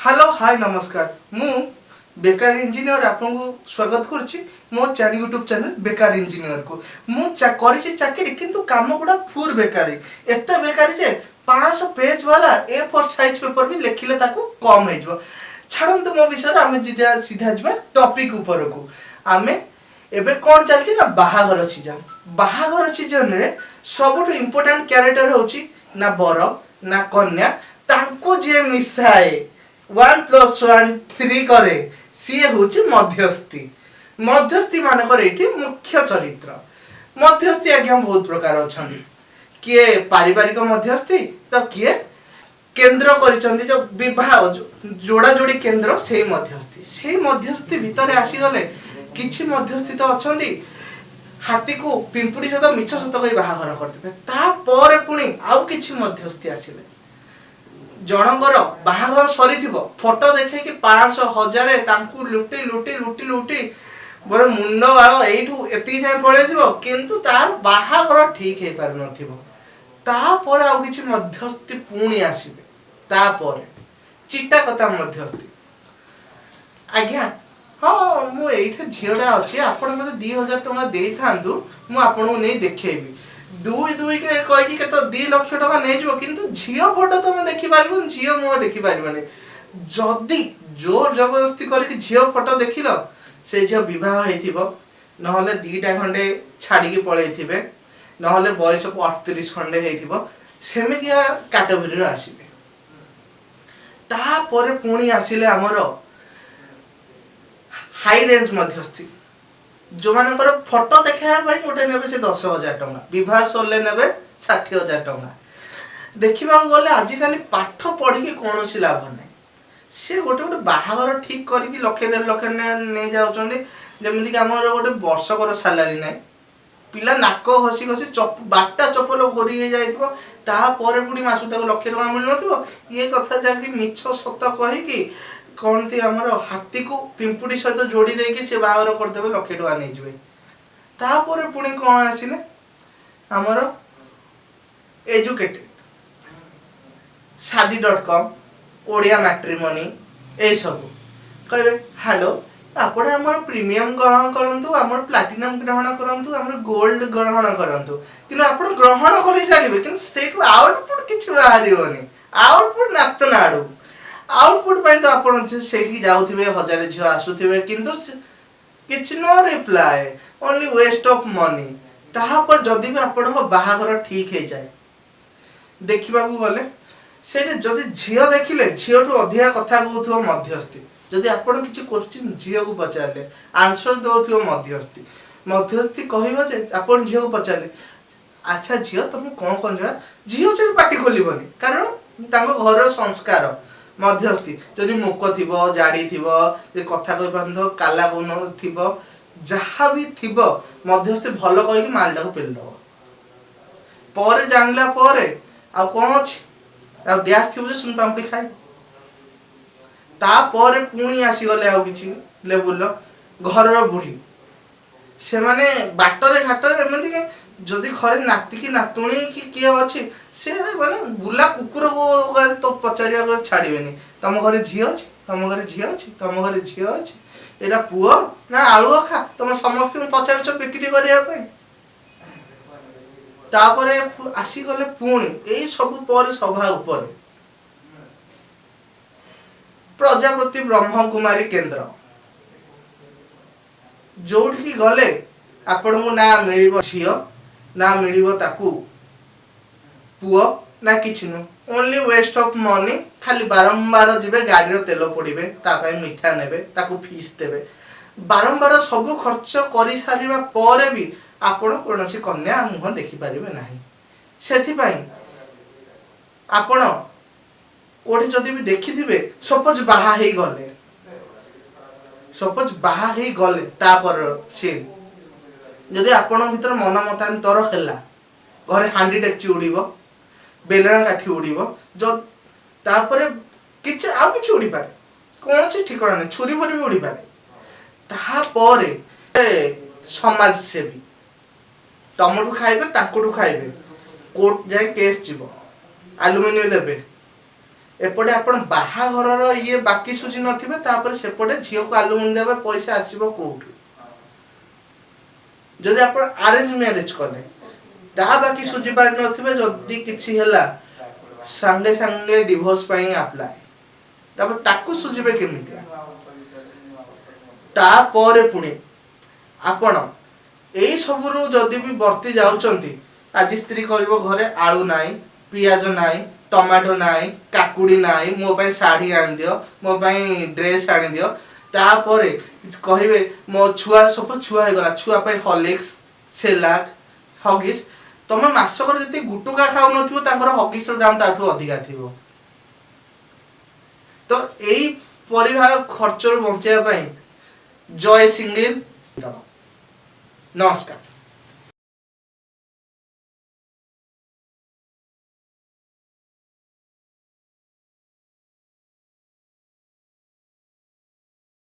Hello, high, ନମସ୍କାର। ମୁଁ ବେକାର ଇଞ୍ଜିନିୟର ଆପଣଙ୍କୁ ସ୍ୱାଗତ କରୁଛି ମୋ ୟୁଟ୍ୟୁବ୍ ଚ୍ୟାନେଲ୍ ବେକାର ଇଞ୍ଜିନିୟରକୁ। ମୁଁ କରିଛି ଚାକିରି, କିନ୍ତୁ କାମ ଗୁଡ଼ା ଫୁଲ୍ ବେକାରୀ। ଏତେ ବେକାରୀ ଯେ 500 ପେଜ୍ ବାଲା ଏ ଫୋର୍ ସାଇଜ୍ ପେପର୍ ବି ଲେଖିଲେ ତାକୁ କମ୍ ହେଇଯିବ। ଛାଡ଼ନ୍ତୁ ମୋ ବିଷୟରେ, ଆମେ ଯିବା ସିଧା ଯିବା ଟପିକ୍ ଉପରକୁ। ଆମେ ଏବେ କ'ଣ ଚାଲିଛି ନା ବାହାଘର ସିଜନ୍। ବାହାଘର ସିଜନରେ ସବୁଠୁ ଇମ୍ପୋର୍ଟାଣ୍ଟ କ୍ୟାରେକ୍ଟର ହେଉଛି ନା ବର ନା କନ୍ୟା। ତାଙ୍କୁ ଯିଏ ମିଶାଏ, 1 + 1 3 କରେ, ସିଏ ହେଉଛି ମଧ୍ୟସ୍ଥି। ମଧ୍ୟସ୍ଥି ମାନଙ୍କର ଏଇଠି ମୁଖ୍ୟ ଚରିତ୍ର। ମଧ୍ୟସ୍ଥି ଆଜ୍ଞା ବହୁତ ପ୍ରକାର ଅଛନ୍ତି। କିଏ ପାରିବାରିକ ମଧ୍ୟସ୍ଥି ତ କିଏ କେନ୍ଦ୍ର କରିଛନ୍ତି, ଯୋଉ ବିବାହ ଯୋଡ଼ା ଯୋଡ଼ି କେନ୍ଦ୍ର, ସେଇ ମଧ୍ୟସ୍ଥି। ସେଇ ମଧ୍ୟସ୍ଥି ଭିତରେ ଆସିଗଲେ କିଛି ମଧ୍ୟସ୍ଥି ତ ଅଛନ୍ତି, ହାତୀକୁ ପିମ୍ପୁଡ଼ି ସହିତ ମିଛ ସତ କହି ବାହାଘର କରିଦେବେ। ତାପରେ ପୁଣି ଆଉ କିଛି ମଧ୍ୟସ୍ଥି ଆସିଲେ, ଜଣଙ୍କର ବାହାଘର ସରିଥିବ, ଫଟୋ ଦେଖେଇକି 500, 1000 ତାଙ୍କୁ ଲୁଟି ଲୁଟି ଲୁଟି ଲୁଟି ବର ମୁଣ୍ଡ ବାଳ ଏଇଠୁ ଏତିକି ଯାଏଁ ପଳେଇଥିବ, କିନ୍ତୁ ତାର ବାହାଘର ଠିକ ହେଇପାରୁନଥିବ। ତାପରେ ଆଉ କିଛି ମଧ୍ୟସ୍ଥି ପୁଣି ଆସିବେ। ତାପରେ ଚିଟା କଥା ମଧ୍ୟସ୍ଥି। ଆଜ୍ଞା ହଁ, ମୁଁ ଏଇଠି ଝିଅଟା ଅଛି, ଆପଣ ମୋତେ 2000 ଟଙ୍କା ଦେଇଥାନ୍ତୁ, ମୁଁ ଆପଣଙ୍କୁ ନେଇ ଦେଖେଇବି। ଦୁଇ ଦୁଇ କହିକି କେତେ 2 ଲକ୍ଷ ଟଙ୍କା ନେଇଯିବ, କିନ୍ତୁ ଝିଅ ଫଟୋ ତମେ ଦେଖିପାରିବନି, ଝିଅ ମୁହଁ ଦେଖିପାରିବନି। ଯଦି ଜୋର ଜବରଦସ୍ତି କରିକି ଝିଅ ଫଟୋ ଦେଖିଲ, ସେ ଝିଅ ବିବାହ ହେଇଥିବ, ନହେଲେ ଦିଟା ଖଣ୍ଡେ ଛାଡ଼ିକି ପଳେଇଥିବେ, ନହେଲେ ବୟସ 38 ଖଣ୍ଡେ ହେଇଥିବ, ସେମିତିଆ କାଟେଗୋରୀର ଆସିବେ। ତାପରେ ପୁଣି ଆସିଲେ ଆମର ହାଇ ରେଞ୍ଜ ମଧ୍ୟସ୍ଥି, ଯେଉଁମାନଙ୍କର ଫଟୋ ଦେଖାଇବା ପାଇଁ ଗୋଟେ ନେବେ ସେ 10,000 ଟଙ୍କା, ବିବାହ ସରିଲେ ନେବେ 60,000 ଟଙ୍କା। ଦେଖିବାକୁ ଗଲେ ଆଜିକାଲି ପାଠ ପଢ଼ିକି କୌଣସି ଲାଭ ନାହିଁ। ସେ ଗୋଟେ ଗୋଟେ ବାହାଘର ଠିକ୍ କରିକି ଲକ୍ଷେ 1.5 ଲକ୍ଷ ନେଇଯାଉଛନ୍ତି, ଯେମିତିକି ଆମର ଗୋଟେ ବର୍ଷକର ସାଲାରୀ ନାହିଁ। ପିଲା ନାକ ଘଷି ଘଷି ବାଟା ଚପଲ ଘୋରି ହେଇଯାଇଥିବ, ତାପରେ ପୁଣି ମାସକୁ ତାକୁ ଲକ୍ଷେ ଟଙ୍କା ମିଳୁନଥିବ। ଇଏ କଥା ଯାଇକି ମିଛ ସତ କହିକି କହନ୍ତି, ଆମର ହାତୀକୁ ପିମ୍ପୁଡ଼ି ସହିତ ଯୋଡ଼ି ଦେଇକି ସେ ବାହାଘର କରିଦେବେ, ଲକ୍ଷେ ଟଙ୍କା ନେଇଯିବେ। ତାପରେ ପୁଣି କ'ଣ ଆସିଲେ ଆମର ଏଜୁକେଟେଡ୍, ଶାଦି.କମ୍, ଓଡ଼ିଆ ମ୍ୟାଟ୍ରିମନି, ଏଇସବୁ କହିବେ, ହ୍ୟାଲୋ, ଆପଣ ଆମର ପ୍ରିମିୟମ୍ ଗ୍ରହଣ କରନ୍ତୁ, ଆମର ପ୍ଲାଟିନମ୍ ଗ୍ରହଣ କରନ୍ତୁ, ଆମର ଗୋଲ୍ଡ ଗ୍ରହଣ କରନ୍ତୁ। କିନ୍ତୁ ଆପଣ ଗ୍ରହଣ କରି ଚାଲିବେ, କିନ୍ତୁ ସେଇଠୁ ଆଉଟପୁଟ୍ କିଛି ବାହାରିବନି। ଆଉଟପୁଟ୍ ନାସ୍ତନାବୁଦ। ଆଉଟପୁଟ୍ ପାଇଁ ତ ଆପଣ ସେଇଠିକି ଯାଉଥିବେ, ହଜାରେ ଝିଅ ଆସୁଥିବେ, କିନ୍ତୁ କିଛି no reply, only waste of money। ତାପରେ ଯଦି ବି ଆପଣଙ୍କ ବାହାଘର ଠିକ୍ ହେଇଯାଏ, ଦେଖିବାକୁ ଗଲେ ସେଇଠି ଯଦି ଝିଅ ଦେଖିଲେ, ଝିଅଠୁ ଅଧିକା କଥା କହୁଥିବ ମଧ୍ୟସ୍ଥି। ଯଦି ଆପଣ କିଛି କୋଶ୍ଚିନ୍ ଝିଅକୁ ପଚାରିଲେ, ଆନ୍ସର ଦେଉଥିବ ମଧ୍ୟସ୍ଥି। ମଧ୍ୟସ୍ଥି କହିବ ଯେ ଆପଣ ଝିଅକୁ ପଚାରିଲେ, ଆଚ୍ଛା ଝିଅ, ତମେ କ'ଣ କ'ଣ ଜଣା? ଝିଅ ସେ ପାଟି ଖୋଲିବନି, କାରଣ ତାଙ୍କ ଘରର ସଂସ୍କାର। ମଧ୍ୟସ୍ଥି ଯଦି ମୁକ ଥିବ, ଜାଡ଼ି ଥିବ, ଯଦି କଥା କହିପାରୁନଥିବ, କାଲା କହୁନଥିବ, ଯାହା ବି ଥିବ, ମଧ୍ୟସ୍ଥି ଭଲ କହିକି ମାଲଟାକୁ ପେଲିଦେବ। ପରେ ଜାଣିଲା ପରେ ଆଉ କ'ଣ ଅଛି? ଆଉ ଗ୍ୟାସ୍ ଥିବ ଯେ ସୁନ ପାମ୍ପୁଡ଼ି ଖାଇବ। ତାପରେ ପୁଣି ଆସିଗଲେ ଆଉ କିଛି ଲେବୁଲର ଘରର ବୁଢ଼ୀ। ସେମାନେ ବାଟରେ ଘାଟରେ ଏମିତି ଯଦି ଘରେ ନାତି କି ନାତୁଣୀ କି କିଏ ଅଛି, ସେ ମାନେ ବୁଲା କୁକୁରକୁ ତ ପଚାରିବାକୁ ଛାଡ଼ିବେନି, ତମ ଘରେ ଝିଅ ଅଛି? ତମ ଘରେ ଝିଅ ଅଛି? ତମ ଘରେ ଝିଅ ଅଛି? ଏଇଟା ପୁଅ ନା ଆଳୁ ଅଖା? ତମେ ସମସ୍ତଙ୍କୁ ପଚାରୁଛ ବିକ୍ରି କରିବା ପାଇଁ। ତାପରେ ଆସିଗଲେ ପୁଣି ଏଇ ସବୁ ପରେ ସଭା ଉପରେ ପ୍ରଜାପତି ବ୍ରହ୍ମକୁମାରୀ କେନ୍ଦ୍ର, ଯୋଉଠିକି ଗଲେ ଆପଣଙ୍କୁ ନା ମିଳିବ ଝିଅ, ନା ମିଳିବ ତାକୁ ପୁଅ, ନା କିଛି ନୁହଁ। Only waste of money. ଖାଲି ବାରମ୍ବାର ଯିବେ, ଗାଡ଼ିର ତେଲ ପୋଡ଼ିବେ, ତା ପାଇଁ ମିଠା ନେବେ, ତାକୁ ଫିସ୍ ଦେବେ, ବାରମ୍ବାର ସବୁ ଖର୍ଚ୍ଚ କରିସାରିବା ପରେ ବି ଆପଣ କୌଣସି କନ୍ୟା ମୁହଁ ଦେଖିପାରିବେ ନାହିଁ। ସେଥିପାଇଁ ଆପଣ କୋଉଠି ଯଦି ବି ଦେଖିଥିବେ, ସପୋଜ ବାହା ହେଇଗଲେ, ସପୋଜ ବାହା ହେଇଗଲେ, ତାପର ସିନ୍ ଯଦି ଆପଣଙ୍କ ଭିତରେ ମନ ମତାନ୍ତର ହେଲା, ଘରେ ହାଣ୍ଡି ଡେକ୍ଚି ଉଡ଼ିବ, ବେଲଣା କାଠି ଉଡ଼ିବ, ତାପରେ କିଛି ଆଉ କିଛି ଉଡ଼ିପାରେ, କୌଣସି ଠିକଣା ନାହିଁ, ଛୁରୀ ଫୁରୀ ବି ଉଡ଼ିପାରେ। ତାପରେ ସମାଜସେବୀ ତମଠୁ ଖାଇବେ, ତାଙ୍କଠୁ ଖାଇବେ, କୋର୍ଟ ଯାଏ କେସ୍ ଯିବ, ଆଲୁମିନିୟମ ଦେବେ। ଏପଟେ ଆପଣ ବାହାଘରର ଇଏ ବାକି ସୁଝି ନଥିବେ, ତାପରେ ସେପଟେ ଝିଅକୁ ଆଲୁମୁନି ଦେବେ, ପଇସା ଆସିବ କୋଉଠୁ? ଯଦି ଆପଣ ଆରେଞ୍ଜ ମ୍ୟାରେଜ କଲେ, ତାହା ବାକି ସୁଝି ପାରିନଥିବେ, ଯଦି କିଛି ହେଲା ସାଙ୍ଗେ ସାଙ୍ଗେ ଡିଭୋର୍ସ ପାଇଁ ଆପ୍ଲାଏ, ତାପରେ ତାକୁ ସୁଝିବେ କେମିତି? ତାପରେ ପୁଣି ଆପଣ ଏଇ ସବୁରୁ ଯଦି ବି ବର୍ତ୍ତି ଯାଉଛନ୍ତି, ଆଜି ସ୍ତ୍ରୀ କହିବ ଘରେ ଆଳୁ ନାହିଁ, ପିଆଜ ନାହିଁ, ଟମାଟୋ ନାହିଁ, କାକୁଡ଼ି ନାହିଁ, ମୋ ପାଇଁ ଶାଢ଼ୀ ଆଣିଦିଅ, ମୋ ପାଇଁ ଡ୍ରେସ୍ ଆଣିଦିଅ। ତାପରେ କହିବେ ମୋ ଛୁଆ, ସପୋଜ ଛୁଆ ହେଇଗଲା, ଛୁଆ ପାଇଁ ହର୍ଲିକ୍ସ, ସେଲାକ୍, ହଗିସ୍। ତମେ ମାସକରେ ଯେତିକି ଗୁଟୁକା ଖାଉନଥିବ, ତାଙ୍କର ହଗିସ୍ର ଦାମ ତାଠୁ ଅଧିକା ଥିବ। ତ ଏଇ ପରିବାର ଖର୍ଚ୍ଚରୁ ବଞ୍ଚିବା ପାଇଁ ଜୟ ସିଙ୍ଗିଲ। ନମସ୍କାର।